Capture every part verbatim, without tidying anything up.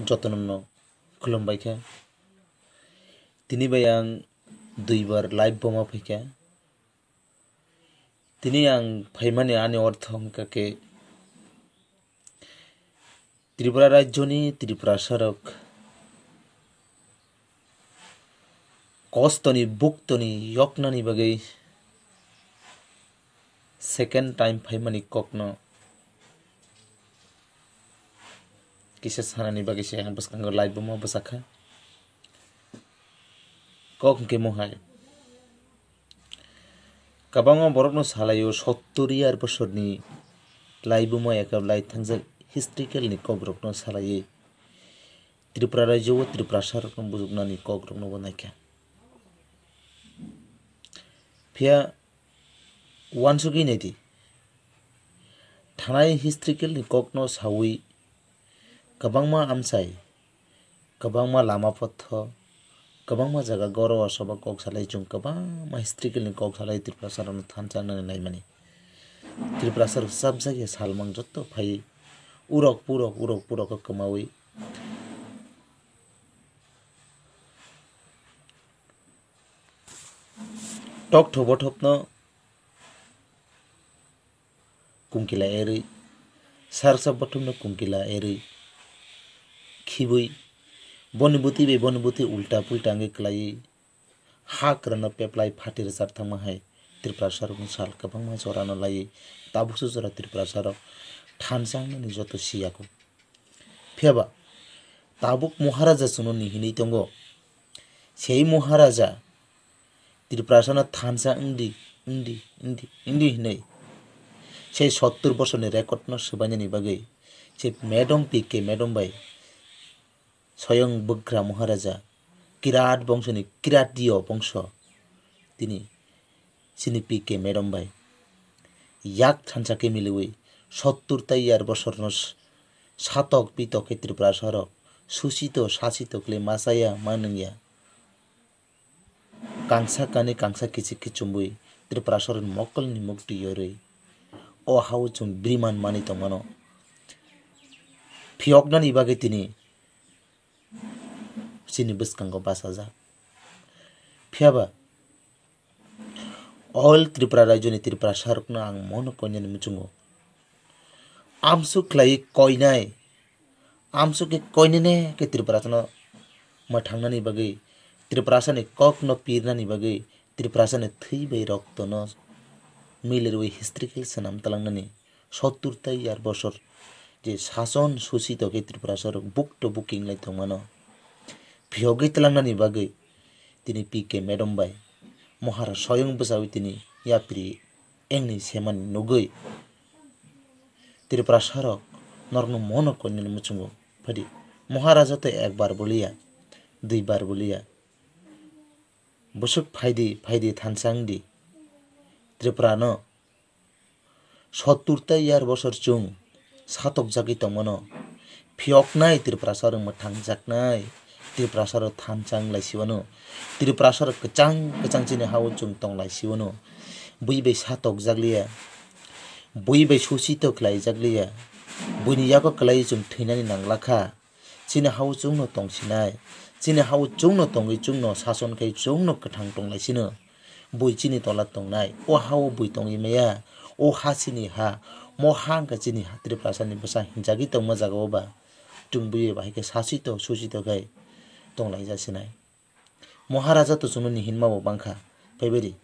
Jotono no khulumbai kha. Tini bai ang duibar live boma phaikha. Tini ang phaimani ani ortho wngkha khe Tripura rajyoni Tiprasarok kostoni buktoni yoknani bagwi second time phaimani kokno kisa sanani bagwi se ang bwskango live boma bwsakha. Kok hwnkhe mohai. Kwbangma borokno salaio, sottur year bosorni laibuma eka lai thangjak historical ni kokrokno salaiwi Tripura rajyo o Tiprasarokno bujuknani kokrokno bo naikha. Phiya uansugwi naidi, thanai historical ni kokno sawi kwbangma amchai, kwbangma lama potho, kwbangma jaga goro o soba kok salai chwng kwbangma historical ni kok salai Tiprasarokno thansa wngnani naimani. Tiprasarok chapjak ya salmang jotto phaiwi urok purok, urok purok khe kwmawi tokthok bothopno kungkila erwi, sarsa bothopno kungkila erwi khibwi, boni bwtwi bai boni bwtwi ulta pulta wngwi kwlaiwi, ha kwrwngno peplai phati rwchar thangma hai Tiprasarokni sal kwbangma jorano laiwi tabukso jora Tiprasarok thansa wngnani joto siyaku. Phiyaba tabuk Moharaja chwngno ni hinwi tongo. Sei Moharaja Tiprasano thansa wngdi, wngdi, wngdi, wngdi hinwi sei sottur bosorni record no swbainani bagwi sei madam P K madam bai soyong Bugra Moharaja kirat bongsoni kirat diyo bongso tini chini P K madam bai yak thansa khe miliwi sottur tai yar bosorno s-, satok pitok khe Tiprasarok susito sasito khlai machaya manwngya. Kangsa kani kangsa kichik khe chumbwi Tiprasarokni mokolni mukti yorwi o hao chwng briman manwi tongmano. Phiyoknani bagwi tini chini bwskango bachajak. Phiyaba all Tripura rajyoni Tiprasarokno ang mono koinani muchungo. Amsuk khlaiwi koinai, amsuk khe koinene khe Tiprasano mwthangnani bagwi, Tiprasani kokno pirnani bagwi, Tiprasani thwi bai roktono milirwi historical swnam tlangnani sottur tai yar bosor je sason susi tokhe Tiprasarok bukto buking lai tongmano. Phiyogwi tlangnani bagwi tini P K madam bai Mohara soyong bwchawi tini yapri engni semani nugwi Tiprasarok norokno mono koinani muchungo phaidi. Moharaja to ekbar boliya, duibar boliya. Bwswk phaidi, phaidi thansa wngdi. Tripura no sottur tai yar bosor chwng satokjagwi tongmano. Phiyoknai Tiprasarok mwthangjaknai. Tiprasarok thansa wng lai siwano. Tiprasarok kwchang kwchang chini hao chwng tong lai siwano. Bui bai satokjakliya. Bui bai susi to khlaijakliya. Buini yago kwlaiwi chwng thwinani nanglakha. Chini hao chwngno tongsinai, chini hao chwngno tongwi chwngno sason khai chwngno kwthang tonglaisino. Bui chini tola tongnai, o hao bui tongwi maya, o ha chini ha, mo ha wngkha chini ha. Tiprasani bwsa hinjagwi tongma jagao ba chwng bui bahai khe sasito susito khai tonglaijasinai. Moharaja to chwngno ni hinma bo bangkha. Phaibari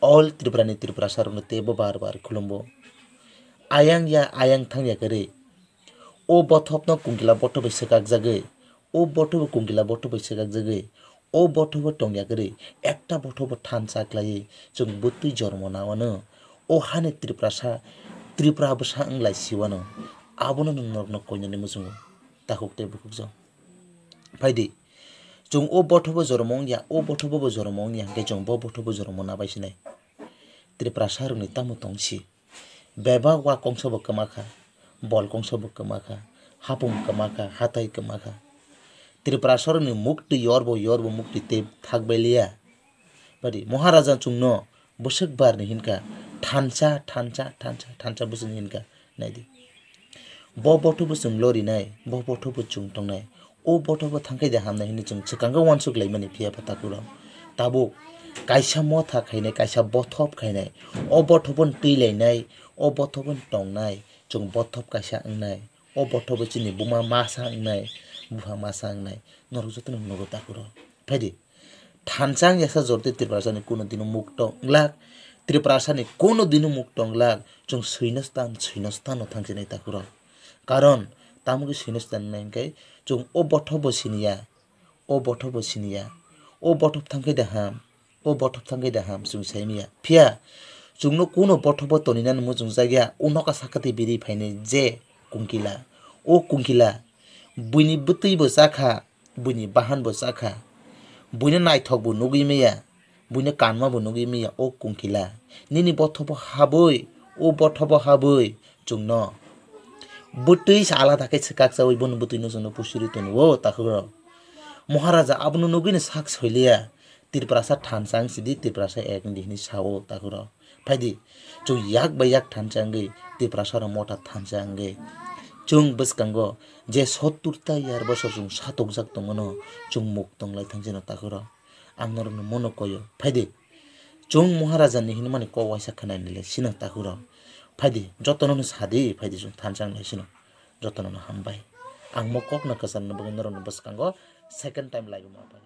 all Tripura ni Tiprasa rokno teibo bar bar khulumbo. Ayang ya ayang thang ya kwrwi. O bothopno kungkila bothop bai swkakjagwi. O bothop bo kungkila bothop bai swkakjagwi. O bothop bo tong ya kwrwi. Ekta bothop bo thansa khlaiwi chwng bwtwi jormo nawano. O hani Tiprasa, Tripura bwsa wng lai siwano. Abono nwng norokno koinani muchungo. Takhuk tei bukhukjwk. Phaidi. Chwng o bothobo jormo wngya, o bothobo bo jormo wngya, hwnkhe chwng bo bothobo jormo nabai sinai. Tiprasa rokni tamo tong si? Bebak wa kongsa bo kwma kha, bol kongsa bo kwma kha, hapung kwma kha, hatai kwma kha. Tiprasa rokni mukti yorbo, yorbo mukti tei thak bai liya. Badi, Maharaja chwngno bwswk barni hinkha, thansa, thansa, thansa, thansa bwswkni hinkha, naidi. Bo bothobo chwng lorinai, bo bothobo chwng tongnai, O bothobo thangkhe de hamnai hinwi chwng swkango uansuk laimani, phiya pha takhurok. Tabuk kaisa motha khainai, kaisa bothop khainai, o bothoboni twi lainai, o bothoboni tongnai, chwng bothop kaisa wngnai, o bothobo chini buma masa wngnai, bupha masa wngnai, norok jotono nugo takhurok. Phaidi. Thansa wng yasa jordi Tiprasani kuno dino mukto wng glak, Tiprasani kuno dino mukto wng glak, chwng swino stan, swino stano thangsinai takhurok. Karon, tamo khe swino stan wngnai hwnkhe, chwng o bothop bo siniya, o bothop bo siniya, o bothop thangkhe de ham, o bothop thangkhe de ham, chwng saimanya. Phiya, chwngno kuno bothop bo toninani muchungjak ya, o noka sakati biri phainai je kungkila, o kungkila, buini bwtwi bo chakha, buini bahan bo chakha, buino naithok bo nugwi maya, buino kanma bo nugwi maya, o kungkila. Nini bothobo habwi, o bothobo habwi chwngno bwtwi se alada khe swkak chawi bono bwtwino chwngno pusiri tono o takhurok. Maharaja abono nugwino sak soiliya, Tiprasa thansa wng sidi, Tiprasa ek wng di hinwi sao takhurok. Phaidi, chwng yak bai yak thansa wngwi, Tiprasa rok motha thansa wngwi. Chwng bwskango je sottur ta yar bosor chwng satokjak tongmano, chwng muk tonglai thangsino takhurok. Ang norokno mono koyo. Phaidi, chwng Maharaja ni hinmani kok waisa khwnainile sino takhurok. Phaidi, jotono no sadi, phaidi chwng thansa wnglai sino. Jotono no hambai. Ang mo kokno kwcharna bagwi norokno bwskango second time live-o ma phai.